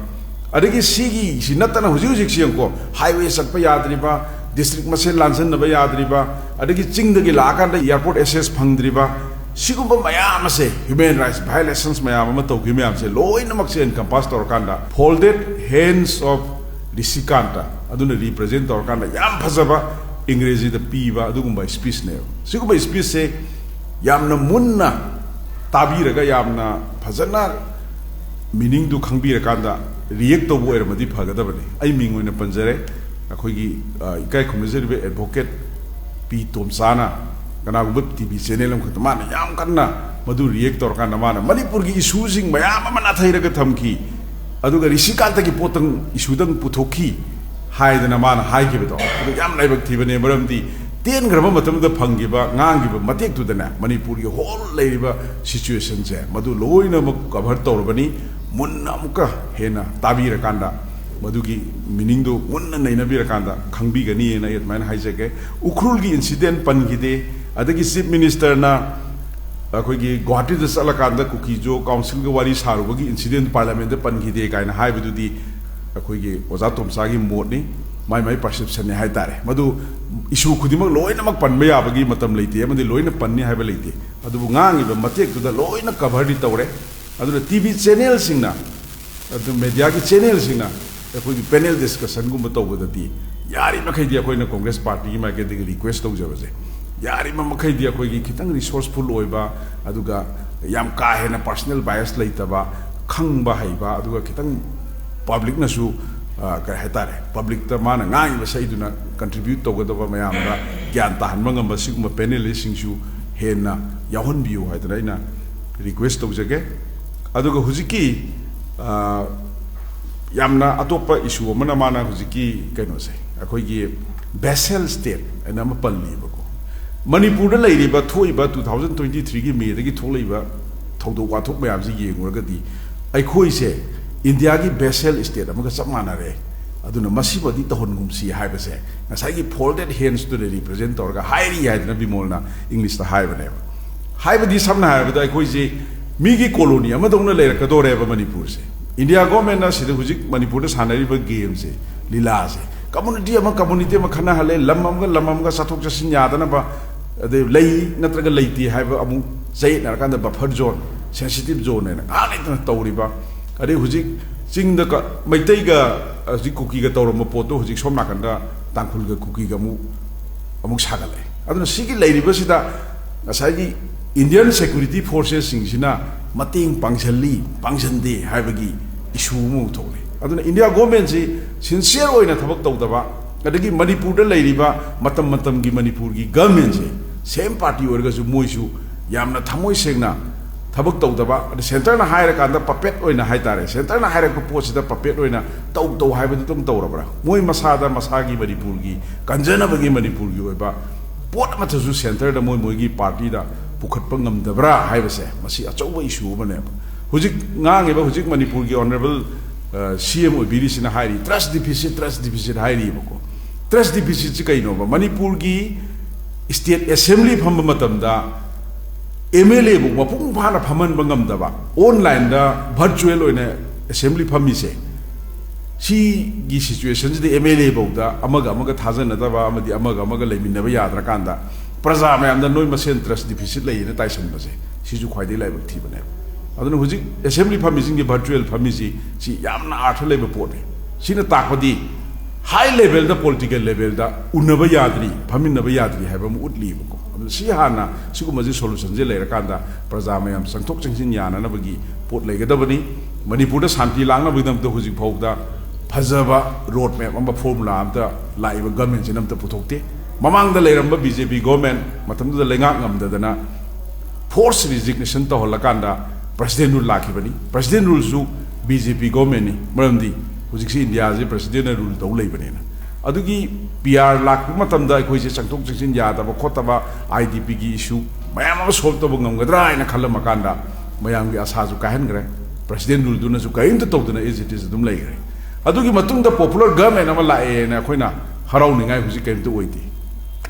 ꯑꯗꯒꯤ ꯁꯤꯒꯤ, ꯁꯤ ꯅꯠꯇꯅ ꯍꯧꯖꯤꯛ ꯍꯧꯖꯤꯛꯁꯤ ꯌꯦꯡꯉꯨꯀꯣ, ꯍꯥꯏꯋꯦ ꯆꯠꯄ ꯌꯥꯗ꯭ꯔꯤꯕ, ꯗꯤꯁꯇ꯭ꯔꯤꯛ ꯃꯁꯦꯜ ꯂꯥꯟꯖꯟꯅꯕ ꯌꯥꯗ꯭ꯔꯤꯕ, ꯑꯗꯒꯤ ꯆꯤꯡꯗꯒꯤ ꯂꯥꯛꯑꯀꯥꯟꯗ ꯑꯦꯌꯥꯔꯄꯣꯔꯠ ꯑꯦꯛꯁꯦꯁ ꯐꯪꯗ꯭ꯔꯤꯕ, ꯁꯤꯒꯨꯝꯕ ꯃꯌꯥꯝ ꯑꯁꯦ, ꯍ꯭ꯌꯨꯃꯦꯟ ꯔꯥꯏꯠꯁ ꯚꯥꯏꯑꯣꯂꯦꯁꯟꯁ ꯃꯌꯥꯝ ꯑꯃ ꯇꯧꯈꯤꯕ ꯃꯌꯥꯝꯁꯦ ꯂꯣꯏꯅꯃꯛꯁꯦ ꯑꯦꯟꯀꯝꯄꯥꯁ ꯇꯧꯔꯀꯥꯟꯗ, ꯐꯣꯜꯗꯦꯠ ꯍꯦꯟꯁ ꯑꯣꯐ ꯔꯤꯁꯤꯀꯥꯟꯇ ꯑꯗꯨꯅ ꯔꯤꯄ꯭ꯔꯖꯦꯟ ꯇꯧꯔꯀꯥꯟꯗ ꯌꯥꯝ ꯐꯖꯕ ꯏꯪꯒ꯭ꯔꯦꯖꯤꯗ ꯄꯤꯕ ꯑꯗꯨꯒꯨꯝꯕ ꯁ꯭ꯄꯤꯆꯅꯦꯕ꯫ ꯁꯤꯒꯨꯝꯕ ꯁ꯭ꯄꯤꯆꯁꯦ ꯌꯥꯝꯅ ꯃꯨꯟꯅ ꯇꯥꯕꯤꯔꯒ, ꯌꯥꯝꯅ ꯐꯖꯅ ꯃꯤꯅꯤꯡꯗꯨ ꯈꯪꯕꯤꯔꯀꯥꯟꯗ ꯔꯤꯌꯦꯛ ꯇꯧꯕ ꯑꯣꯏꯔꯝꯃꯗꯤ ꯐꯒꯗꯕꯅꯤ꯫ ꯑꯩ ꯃꯤꯡ ꯑꯣꯏꯅ ꯄꯟꯖꯔꯦ, ꯑꯩꯈꯣꯏꯒꯤ, ꯑ, ꯏꯀꯥꯏ ꯈꯨꯝꯅꯖꯔꯤꯕ ꯑꯦꯗꯚꯣꯀꯦꯠ ꯄꯤ ꯇꯣꯝꯆꯥꯅ ꯀꯅꯥꯒꯨꯝꯕ ꯇꯤ ꯚꯤ ꯆꯦꯅꯦꯜ ꯑꯃꯈꯛꯇ ꯃꯥꯅ ꯌꯥꯝ ꯀꯟꯅ ꯃꯗꯨ ꯔꯤꯌꯦꯛ ꯇꯧꯔꯀꯥꯟꯗ ꯃꯥꯅ ꯃꯅꯤꯄꯨꯔꯒꯤ ꯏꯁꯨꯁꯤꯡ ꯃꯌꯥꯝ ꯑꯃ ꯅꯥꯊꯩꯔꯒ ꯊꯝꯈꯤ, ꯑꯗꯨꯒ ꯔꯤꯁꯤꯀꯥꯟꯇꯒꯤ ꯄꯣꯠꯇꯪ, ꯏꯁꯨꯗꯪ ꯄꯨꯊꯣꯛꯈꯤ ꯍꯥꯏꯗꯅ ꯃꯥꯅ ꯍꯥꯏꯈꯤꯕꯗꯣ, ꯑꯗꯨ ꯌꯥꯝ ꯂꯥꯏꯕꯛ ꯊꯤꯕꯅꯦ꯫ ꯃꯔꯝꯗꯤ ꯇꯦꯟꯈ꯭ꯔꯕ ꯃꯇꯝꯗ ꯐꯪꯈꯤꯕ ꯉꯥꯡꯈꯤꯕ ꯃꯇꯦꯛꯇꯨꯗꯅꯦ, ꯃꯅꯤꯄꯨꯔꯒꯤ ꯍꯣꯜ ꯂꯩꯔꯤꯕ ꯁꯤꯆꯨꯋꯦꯁꯟꯁꯦ ꯃꯗꯨ ꯂꯣꯏꯅꯃꯛ ꯀꯚꯔ ꯇꯧꯔꯕꯅꯤ꯫ ꯃꯨꯟꯅ ꯑꯃꯨꯛꯀ ꯍꯦꯟꯅ ꯇꯥꯕꯤꯔꯀꯥꯟꯗ, ꯃꯗꯨꯒꯤ ꯃꯤꯅꯤꯡꯗꯨ ꯃꯨꯟꯅ ꯅꯩꯅꯕꯤꯔꯀꯥꯟꯗ ꯈꯪꯕꯤꯒꯅꯤꯅ ꯑꯩ ꯑꯗꯨꯃꯥꯏꯅ ꯍꯥꯏꯖꯒꯦ꯫ ꯎꯈ꯭ꯔꯨꯜꯒꯤ ꯏꯟꯁꯤꯗꯦꯟ ꯄꯟꯈꯤꯗꯦ, ꯑꯗꯒꯤ ꯆꯤꯐ ꯃꯤꯅꯤꯁꯇꯔꯅ ꯑꯩꯈꯣꯏꯒꯤ ꯒꯨꯋꯥꯍꯥꯇꯤꯗ ꯆꯠꯂꯀꯥꯟꯗ ꯀꯨꯀꯤꯖꯣ ꯀꯥꯎꯟꯁꯤꯜꯒ ꯋꯥꯔꯤ ꯁꯥꯔꯨꯕꯒꯤ ꯏꯟꯁꯤꯗꯦꯟ ꯄꯥꯔꯂꯤꯌꯥꯃꯦꯟꯗ ꯄꯟꯈꯤꯗꯦ ꯀꯥꯏꯅ ꯍꯥꯏꯕꯗꯨꯗꯤ ꯑꯩꯈꯣꯏꯒꯤ ꯑꯣꯖꯥ ꯇꯣꯝꯆꯥꯒꯤ ꯃꯣꯠꯅꯤ, ꯃꯥꯏ ꯃꯥꯏ ꯄꯔꯁꯦꯞꯁꯟꯅꯤ ꯍꯥꯏ ꯇꯥꯔꯦ꯫ ꯃꯗꯨ ꯏꯁꯨ ꯈꯨꯗꯤꯡꯃꯛ ꯂꯣꯏꯅꯃꯛ ꯄꯟꯕ ꯌꯥꯕꯒꯤ ꯃꯇꯝ ꯂꯩꯇꯦ ꯑꯃꯗꯤ ꯂꯣꯏꯅ ꯄꯟꯅꯤ ꯍꯥꯏꯕ ꯂꯩꯇꯦ꯫ ꯑꯗꯨꯕꯨ ꯉꯥꯡꯉꯤꯕ ꯃꯇꯦꯛꯇꯨꯗ ꯂꯣꯏꯅ ꯀꯚꯔꯗꯤ ꯇꯧꯔꯦ꯫ ꯑꯗꯨꯅ ꯇꯤ ꯚꯤ ꯆꯦꯅꯦꯜꯁꯤꯡꯅ, ꯑꯗꯨ ꯃꯦꯗꯤꯌꯥꯒꯤ ꯆꯦꯅꯦꯜꯁꯤꯡꯅ ꯑꯩꯈꯣꯏꯒꯤ ꯄꯦꯅꯦꯜ ꯗꯤꯁꯀꯁꯟꯒꯨꯝꯕ ꯇꯧꯕꯗꯗꯤ ꯌꯥꯔꯤꯃꯈꯩꯗꯤ ꯑꯩꯈꯣꯏꯅ ꯀꯣꯡꯒ꯭ꯔꯦꯁ ꯄꯥꯔꯇꯤꯒꯤ ꯃꯥꯏꯀꯩꯗꯒꯤ ꯔꯤꯀ꯭ꯋꯦꯁ ꯇꯧꯖꯕꯁꯦ, ꯌꯥꯔꯤꯕ ꯃꯈꯩꯗꯤ ꯑꯩꯈꯣꯏꯒꯤ ꯈꯤꯇꯪ ꯔꯤꯁꯣꯔꯁꯐꯨꯜ ꯑꯣꯏꯕ, ꯑꯗꯨꯒ ꯌꯥꯝ ꯀꯥ ꯍꯦꯟꯅ ꯄꯥꯔꯁꯣꯅꯦꯜ ꯕꯥꯏꯁ ꯂꯩꯇꯕ, ꯈꯪꯕ ꯍꯩꯕ, ꯑꯗꯨꯒ ꯈꯤꯇꯪ ꯄꯕ꯭ꯂꯤꯛꯅꯁꯨ, ꯑ, ꯀꯩ ꯍꯥꯏꯇꯥꯔꯦ, ꯄꯕ꯭ꯂꯤꯛꯇ ꯃꯥꯅ ꯉꯥꯡꯉꯤꯕ ꯏꯁꯩꯗꯨꯅ ꯀꯟꯇ꯭ꯔꯤꯕ꯭ꯌꯨꯠ ꯇꯧꯒꯗꯕ ꯃꯌꯥꯝꯗ ꯒ꯭ꯌꯥꯟ ꯇꯥꯍꯟꯕ ꯉꯝꯕ ꯁꯤꯒꯨꯝꯕ ꯄꯦꯅꯦꯂꯤꯁꯁꯤꯡꯁꯨ ꯍꯦꯟꯅ ꯌꯥꯎꯍꯟꯕꯤꯌꯨ ꯍꯥꯏꯗꯅ ꯑꯩꯅ ꯔꯤꯀ꯭ꯋꯦꯁ ꯇꯧꯖꯒꯦ꯫ ꯑꯗꯨꯒ ꯍꯧꯖꯤꯛꯀꯤ, ꯑ, ꯌꯥꯝꯅ ꯑꯇꯣꯞꯄ ꯏꯁꯨ ꯑꯃꯅ ꯃꯥꯅ ꯍꯧꯖꯤꯛꯀꯤ ꯀꯩꯅꯣꯁꯦ, ꯑꯩꯈꯣꯏꯒꯤ ꯕꯦꯁꯦꯜ ꯁ꯭ꯇꯦꯠ ꯍꯥꯏꯅ ꯑꯃ ꯄꯜꯂꯤꯕꯀꯣ꯫ ꯃꯅꯤꯄꯨꯔꯗ ꯂꯩꯔꯤꯕ, ꯊꯣꯛꯏꯕ two thousand twenty threeꯒꯤ ꯃꯦꯗꯒꯤ ꯊꯣꯛꯂꯛꯏꯕ ꯊꯧꯗꯣꯛ ꯋꯥꯊꯣꯛ ꯃꯌꯥꯝꯁꯤ ꯌꯦꯡꯉꯨꯔꯒꯗꯤ ꯑꯩꯈꯣꯏꯁꯦ ꯏꯟꯗꯤꯌꯥꯒꯤ ꯕꯦꯁꯦꯜ ꯁ꯭ꯇꯦꯠ ꯑꯃꯒ ꯆꯞ ꯃꯥꯟꯅꯔꯦ꯫ ꯑꯗꯨꯅ ꯃꯁꯤꯃꯗꯤ ꯇꯧꯍꯟꯒꯨꯝꯁꯤ ꯍꯥꯏꯕꯁꯦ ꯉꯁꯥꯏꯒꯤ ꯐꯣꯜꯗꯦꯠ ꯍꯦꯟꯁꯇꯨꯅ ꯔꯤꯄ꯭ꯔꯖꯦꯟ ꯇꯧꯔꯒ ꯍꯥꯏꯔꯤ ꯍꯥꯏꯗꯅ ꯕꯤꯃꯣꯜꯅ ꯏꯪꯂꯤꯁꯇ ꯍꯥꯏꯕꯅꯦꯕ꯫ ꯍꯥꯏꯕꯗꯤ ꯁꯝꯅ ꯍꯥꯏꯔꯕꯗ ꯑꯩꯈꯣꯏꯁꯤ ꯃꯤꯒꯤ ꯀꯣꯂꯣꯅꯤ ꯑꯃꯗꯧꯅ ꯂꯩꯔꯛꯀꯗꯣꯔꯦꯕ ꯃꯅꯤꯄꯨꯔꯁꯦ꯫ ꯏꯟꯗꯤꯌꯥ ꯒꯣꯔꯃꯦꯟꯅ ꯁꯤꯗ ꯍꯧꯖꯤꯛ ꯃꯅꯤꯄꯨꯔꯗ ꯁꯥꯟꯅꯔꯤꯕ ꯒꯦꯝꯁꯦ, ꯂꯤꯂꯥꯁꯦ, ꯀꯝꯃꯨꯅꯤꯇꯤ ꯑꯃ ꯀꯝꯃꯨꯅꯤꯇꯤ ꯑꯃ ꯈꯠꯅꯍꯜꯂꯦ, ꯂꯝ ꯑꯃꯒ ꯂꯝ ꯑꯃꯒ ꯆꯠꯊꯣꯛ ꯆꯠꯁꯤꯟ ꯌꯥꯗꯅꯕ, ꯑꯗꯩ ꯂꯩ ꯅꯠꯇ꯭ꯔꯒ ꯂꯩꯇꯦ ꯍꯥꯏꯕ ꯑꯃꯨꯛ ꯆꯌꯦꯠꯅꯔꯀꯥꯟꯗ ꯕꯐꯔ ꯖꯣꯟ, ꯁꯦꯟꯁꯤꯇꯤꯞ ꯖꯣꯟ ꯍꯥꯏꯅ ꯉꯥꯏꯍꯥꯛ ꯂꯩꯇꯅ ꯇꯧꯔꯤꯕ, ꯑꯗꯩ ꯍꯧꯖꯤꯛ ꯆꯤꯡꯗ ꯀ-, ꯃꯩꯇꯩꯒ ꯍꯧꯖꯤꯛ ꯀꯨꯀꯤꯒ ꯇꯧꯔꯝꯕ ꯄꯣꯠꯇꯣ ꯍꯧꯖꯤꯛ ꯁꯣꯝ ꯅꯥꯀꯟꯗ ꯇꯥꯡꯈꯨꯜꯒ ꯀꯨꯀꯤꯒ ꯑꯃꯨꯛ, ꯑꯃꯨꯛ ꯁꯥꯒꯠꯂꯛꯑꯦ꯫ ꯑꯗꯨꯅ ꯁꯤꯒꯤ ꯂꯩꯔꯤꯕꯁꯤꯗ ꯉꯁꯥꯏꯒꯤ ꯏꯟꯗꯤꯌꯟ ꯁꯦꯀ꯭ꯌꯨꯔꯤꯇꯤ ꯐꯣꯔꯁꯦꯁꯁꯤꯡꯁꯤꯅ ꯃꯇꯦꯡ ꯄꯥꯡꯁꯤꯜꯂꯤ, ꯄꯥꯡꯁꯤꯟꯗꯦ ꯍꯥꯏꯕꯒꯤ ꯏꯁꯨ ꯑꯃꯃꯨꯛ ꯊꯣꯛꯂꯦ꯫ ꯑꯗꯨꯅ ꯏꯟꯗꯤꯌꯥ ꯒꯣꯔꯃꯦꯟꯁꯤ ꯁꯤꯟꯁꯤꯌꯔ ꯑꯣꯏꯅ ꯊꯕꯛ ꯇꯧꯗꯕ, ꯑꯗꯒꯤ ꯃꯅꯤꯄꯨꯔꯗ ꯂꯩꯔꯤꯕ ꯃꯇꯝ ꯃꯇꯝꯒꯤ ꯃꯅꯤꯄꯨꯔꯒꯤ ꯒꯔꯃꯦꯟꯁꯦ ꯁꯦꯝ ꯄꯥꯔꯇꯤ ꯑꯣꯏꯔꯒꯁꯨ ꯃꯣꯏꯁꯨ ꯌꯥꯝꯅ ꯊꯃꯣꯏ ꯁꯦꯡꯅ ꯊꯕꯛ ꯇꯧꯗꯕ, ꯑꯗ ꯁꯦꯟꯇꯔꯅ ꯍꯥꯏꯔꯀꯥꯟꯗ ꯄꯄꯦꯠ ꯑꯣꯏꯅ ꯍꯥꯏꯇꯥꯔꯦ, ꯁꯦꯟꯇꯔꯅ ꯍꯥꯏꯔꯛꯄ ꯄꯣꯠꯁꯤꯗ ꯄꯄꯦꯠ ꯑꯣꯏꯅ ꯇꯧ ꯇꯧ ꯍꯥꯏꯕꯗꯨꯇꯪ ꯇꯧꯔꯕ꯭ꯔꯥ? ꯃꯣꯏ ꯃꯁꯥꯗ ꯃꯁꯥꯒꯤ ꯃꯅꯤꯄꯨꯔꯒꯤ ꯀꯟꯖꯅꯕꯒꯤ ꯃꯅꯤꯄꯨꯔꯒꯤ ꯑꯣꯏꯕ ꯄꯣꯠ ꯑꯃꯠꯇꯁꯨ ꯁꯦꯟꯇꯔꯗ ꯃꯣꯏ ꯃꯣꯏꯒꯤ ꯄꯥꯔꯇꯤꯗ ꯄꯨꯈꯠꯄ ꯉꯝꯗꯕ꯭ꯔꯥ ꯍꯥꯏꯕꯁꯦ ꯃꯁꯤ ꯑꯆꯧꯕ ꯏꯁꯨ ꯑꯃꯅꯦꯕ꯫ ꯍꯧꯖꯤꯛ ꯉꯥꯡꯉꯤꯕ ꯍꯧꯖꯤꯛ ꯃꯅꯤꯄꯨꯔꯒꯤ ꯑꯣꯅꯔꯦꯕꯜ ꯁꯤ ꯑꯦꯝ ꯑꯣꯏꯕꯤꯔꯤꯁꯤꯅ ꯍꯥꯏꯔꯤ, "ꯇ꯭ꯔꯁ ꯗꯤꯐꯤꯁꯤꯠ, ꯇ꯭ꯔꯁ ꯗꯤꯐꯤꯁꯤꯠ" ꯍꯥꯏꯔꯤꯕꯀꯣ꯫ ꯇ꯭ꯔꯁ ꯗꯤꯐꯤꯁꯤꯠꯁꯤ ꯀꯩꯅꯣꯕ? ꯃꯅꯤꯄꯨꯔꯒꯤ ꯁ꯭ꯇꯦꯠ ꯑꯦꯁꯦꯝꯕ꯭ꯂꯤ ꯐꯝꯕ ꯃꯇꯝꯗ ꯑꯦꯝ ꯑꯦꯜ ꯑꯦꯕꯨ ꯃꯄꯨꯡ ꯐꯥꯅ ꯐꯝꯍꯟꯕ ꯉꯝꯗꯕ, ꯑꯣꯟꯂꯥꯏꯟꯗ ꯚꯔꯆꯨꯋꯦꯜ ꯑꯣꯏꯅ ꯑꯦꯁꯦꯝꯕ꯭ꯂꯤ ꯐꯝꯃꯤꯁꯦ, ꯁꯤꯒꯤ ꯁꯤꯆꯨꯋꯦꯁꯟꯁꯤꯗ ꯑꯦꯝ ꯑꯦꯜ ꯑꯦ ꯐꯧꯗ ꯑꯃꯒ ꯑꯃꯒ ꯊꯥꯖꯅꯗꯕ ꯑꯃꯗꯤ ꯑꯃꯒ ꯑꯃꯒ ꯂꯩꯃꯤꯟꯅꯕ ꯌꯥꯗ꯭ꯔꯀꯥꯟꯗ, ꯄ꯭ꯔꯖꯥ ꯃꯌꯥꯝꯗ ꯅꯣꯏ ꯃꯁꯦꯟ ꯇ꯭ꯔꯁ ꯗꯤꯐꯤꯁꯤꯠ ꯂꯩꯌꯦꯅ ꯇꯥꯏꯁꯟꯕꯁꯦ, ꯁꯤꯁꯨ ꯈ꯭ꯋꯥꯏꯗꯒꯤ ꯂꯥꯏꯕꯛ ꯊꯤꯕꯅꯦꯕ꯫ ꯑꯗꯨꯅ ꯍꯧꯖꯤꯛ ꯑꯦꯁꯦꯝꯕ꯭ꯂꯤ ꯐꯝꯃꯤꯁꯤꯡꯒꯤ ꯚꯔꯆꯨꯋꯦꯜ ꯐꯝꯃꯤꯁꯤ, ꯁꯤ ꯌꯥꯝꯅ ꯑꯥꯔꯊ ꯂꯩꯕ ꯄꯣꯠꯅꯤ꯫ ꯁꯤꯅ ꯇꯥꯛꯄꯗꯤ ꯍꯥꯏ ꯂꯦꯚꯦꯜꯗ, ꯄꯣꯂꯤꯇꯤꯀꯦꯜ ꯂꯦꯚꯦꯜꯗ ꯎꯅꯕ ꯌꯥꯗ꯭ꯔꯤ, ꯐꯝꯃꯤꯟꯅꯕ ꯌꯥꯗ꯭ꯔꯤ ꯍꯥꯏꯕ ꯑꯃ ꯎꯠꯂꯤꯕꯀꯣ꯫ ꯑꯗꯨꯅ ꯁꯤ ꯍꯥꯟꯅ, ꯁꯤꯒꯨꯝꯕꯁꯤ ꯁꯣꯂꯨꯁꯟꯁꯦ ꯂꯩꯔꯀꯥꯟꯗ ꯄ꯭ꯔꯖꯥ ꯃꯌꯥꯝ ꯆꯪꯊꯣꯛ ꯆꯪꯁꯤꯟ ꯌꯥꯅꯅꯕꯒꯤ ꯄꯣꯠ ꯂꯩꯒꯗꯕꯅꯤ꯫ ꯃꯅꯤꯄꯨꯔꯗ ꯁꯥꯟꯇꯤ ꯂꯥꯛꯅꯕꯒꯤꯗꯃꯛꯇ ꯍꯧꯖꯤꯛ ꯐꯥꯎꯕꯗ ꯐꯖꯕ ꯔꯣꯗ ꯃꯦꯞ ꯑꯃ, ꯐꯣꯔꯃꯨꯂꯥ ꯑꯝꯇ ꯂꯥꯛꯏꯕ ꯒꯃꯦꯟꯁꯤꯅ ꯑꯝꯇ ꯄꯨꯊꯣꯛꯇꯦ꯫ ꯃꯃꯥꯡꯗ ꯂꯩꯔꯝꯕ ꯕꯤ ꯖꯦ ꯄꯤ ꯒꯣꯃꯦꯟ ꯃꯇꯝꯗꯨꯗ ꯂꯩꯉꯥꯛ ꯉꯝꯗꯗꯅ ꯐꯣꯔꯁ ꯔꯤꯖꯤꯒꯅꯦꯁꯟ ꯇꯧꯍꯜꯂꯀꯥꯟꯗ ꯄ꯭ꯔꯁꯤꯗꯦꯟ ꯔꯨꯜ ꯂꯥꯛꯈꯤꯕꯅꯤ꯫ ꯄ꯭ꯔꯁꯤꯗꯦꯟ ꯔꯨꯜꯁꯨ ꯕꯤ ꯖꯦ ꯄꯤ ꯒꯣꯃꯦꯟꯅꯤ, ꯃꯔꯝꯗꯤ ꯍꯧꯖꯤꯛꯁꯤ ꯏꯟꯗꯤꯌꯥꯁꯤ ꯄ꯭ꯔꯁꯤꯗꯦꯟꯅ ꯔꯨꯜ ꯇꯧ ꯂꯩꯕꯅꯤꯅ꯫ ꯑꯗꯨꯒꯤ ꯄꯤ ꯑꯥꯔ ꯂꯥꯛꯄ ꯃꯇꯝꯗ ꯑꯩꯈꯣꯏꯁꯦ ꯆꯪꯊꯣꯛ ꯆꯪꯁꯤꯟ ꯌꯥꯗꯕ ꯈꯣꯠꯇꯕ, ꯑꯥꯏ ꯗꯤ ꯄꯤꯒꯤ ꯏꯁꯨ ꯃꯌꯥꯝ ꯑꯃ ꯁꯣꯜꯕ ꯇꯧꯕ ꯉꯝꯒꯗ꯭ꯔꯥ ꯍꯥꯏꯅ ꯈꯜꯂꯝꯃꯀꯥꯟꯗ ꯃꯌꯥꯝꯒꯤ ꯑꯁꯥꯁꯨ ꯀꯥꯏꯍꯟꯈ꯭ꯔꯦ꯫ ꯄ꯭ꯔꯁꯤꯗꯦꯟ ꯔꯨꯜꯗꯨꯅꯁꯨ ꯀꯔꯤꯝꯇ ꯇꯧꯗꯅ ꯑꯦꯖ ꯏꯠ ꯏꯁ ꯑꯗꯨꯝ ꯂꯩꯈ꯭ꯔꯦ꯫ ꯑꯗꯨꯒꯤ ꯃꯇꯨꯡꯗ ꯄꯣꯄꯨꯂꯔ ꯒꯃꯦꯟ ꯑꯃ ꯂꯥꯛꯑꯦꯅ ꯑꯩꯈꯣꯏꯅ ꯍꯔꯥꯎꯅꯤꯡꯉꯥꯏ ꯍꯧꯖꯤꯛ ꯀꯔꯤꯝꯇ ꯑꯣꯏꯗꯦ꯫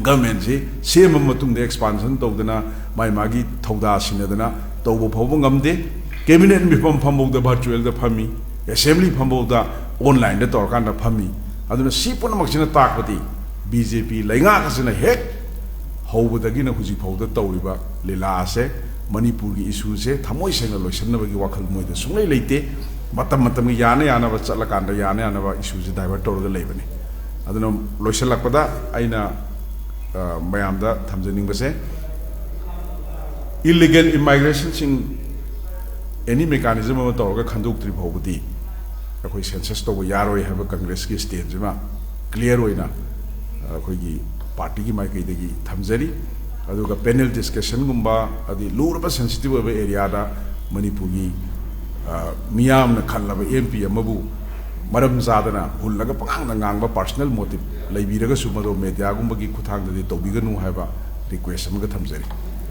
ꯒꯃꯦꯟꯁꯤ ꯁꯦꯝꯃ ꯃꯇꯨꯡꯗ ꯑꯦꯛꯁꯄꯥꯟꯁꯟ ꯇꯧꯗꯅ, ꯃꯥꯏ ꯃꯥꯒꯤ ꯊꯧꯗꯥ ꯁꯤꯟꯅꯗꯅ ꯇꯧꯕ ꯐꯥꯎꯕ ꯉꯝꯗꯦ꯫ ꯀꯦꯕꯤꯅꯦꯠ ꯃꯤꯐꯝ ꯐꯝꯐꯧꯗ ꯚꯔꯆꯨꯋꯦꯜꯗ ꯐꯝꯃꯤ, ꯑꯦꯁꯦꯝꯕ꯭ꯂꯤ ꯐꯝꯐꯧꯗ ꯑꯣꯟꯂꯥꯏꯟꯗ ꯇꯧꯔꯀꯥꯟꯗ ꯐꯝꯃꯤ꯫ ꯑꯗꯨꯅ ꯁꯤ ꯄꯨꯝꯅꯃꯛꯁꯤꯅ ꯇꯥꯛꯄꯗꯤ ꯕꯤ ꯖꯦ ꯄꯤ ꯂꯩꯉꯥꯛ ꯑꯁꯤꯅ ꯍꯦꯛ ꯍꯧꯕꯗꯒꯤꯅ ꯍꯧꯖꯤꯛ ꯐꯥꯎꯗ ꯇꯧꯔꯤꯕ ꯂꯤꯂꯥ ꯑꯁꯦ, ꯃꯅꯤꯄꯨꯔꯒꯤ ꯏꯁꯨꯁꯦ ꯊꯃꯣꯏ ꯁꯦꯡꯅ ꯂꯣꯏꯁꯤꯟꯅꯕꯒꯤ ꯋꯥꯈꯜ ꯃꯣꯏꯗ ꯁꯨꯡꯂꯩ ꯂꯩꯇꯦ꯫ ꯃꯇꯝ ꯃꯇꯝꯒꯤ ꯌꯥꯅ ꯌꯥꯅꯕ ꯆꯠꯂꯀꯥꯟꯗ ꯌꯥꯅ ꯌꯥꯅꯕ ꯏꯁꯨꯁꯦ ꯗꯥꯏꯚꯔꯠ ꯇꯧꯔꯒ ꯂꯩꯕꯅꯤ꯫ ꯑꯗꯨꯅ ꯂꯣꯏꯁꯤꯜꯂꯛꯄꯗ ꯑꯩꯅ, ꯑ, ꯃꯌꯥꯝꯗ ꯊꯝꯖꯅꯤꯡꯕꯁꯦ, ꯏꯜꯂꯤꯒꯦꯜ ꯏꯃꯥꯏꯒ꯭ꯔꯦꯁꯟꯁꯤꯡ ꯑꯦꯅꯤ ꯃꯦꯀꯥꯅꯤꯖꯝ ꯑꯃ ꯇꯧꯔꯒ ꯈꯟꯗꯣꯛꯇ꯭ꯔꯤ ꯐꯥꯎꯕꯗꯤ ꯑꯩꯈꯣꯏ ꯁꯦꯟꯁꯁ ꯇꯧꯕ ꯌꯥꯔꯣꯏ ꯍꯥꯏꯕ ꯀꯪꯒ꯭ꯔꯦꯁꯀꯤ ꯁ꯭ꯇꯦꯟꯁꯤꯃ ꯀ꯭ꯂꯤꯌꯥꯔ ꯑꯣꯏꯅ, ꯑ, ꯑꯩꯈꯣꯏꯒꯤ ꯄꯥꯔꯇꯤꯒꯤ ꯃꯥꯏꯀꯩꯗꯒꯤ ꯊꯝꯖꯔꯤ꯫ ꯑꯗꯨꯒ ꯄꯦꯅꯦꯜ ꯗꯤꯁꯀꯁꯟꯒꯨꯝꯕ, ꯑꯗꯩ ꯂꯨꯔꯕ ꯁꯦꯟꯁꯤꯇꯤꯚ ꯑꯣꯏꯕ ꯑꯦꯔꯤꯌꯥꯗ ꯃꯅꯤꯄꯨꯔꯒꯤ, ꯑ, ꯃꯤꯌꯥꯝꯅ ꯈꯜꯂꯕ ꯑꯦꯝ ꯄꯤ ꯑꯃꯕꯨ ꯃꯔꯝ ꯆꯥꯗꯅ ꯍꯨꯜꯂꯒ ꯄꯉꯥꯡꯗ ꯉꯥꯡꯕ ꯄꯥꯔꯁꯣꯅꯦꯜ ꯃꯣꯇꯤꯚ ꯂꯩꯕꯤꯔꯒꯁꯨ ꯃꯗꯨ ꯃꯦꯗꯤꯌꯥꯒꯨꯝꯕꯒꯤ ꯈꯨꯠꯊꯥꯡꯗꯗꯤ ꯇꯧꯕꯤꯒꯅꯨ ꯍꯥꯏꯕ ꯔꯤꯀ꯭ꯋꯦꯁ ꯑꯃꯒ ꯊꯝꯖꯔꯤ꯫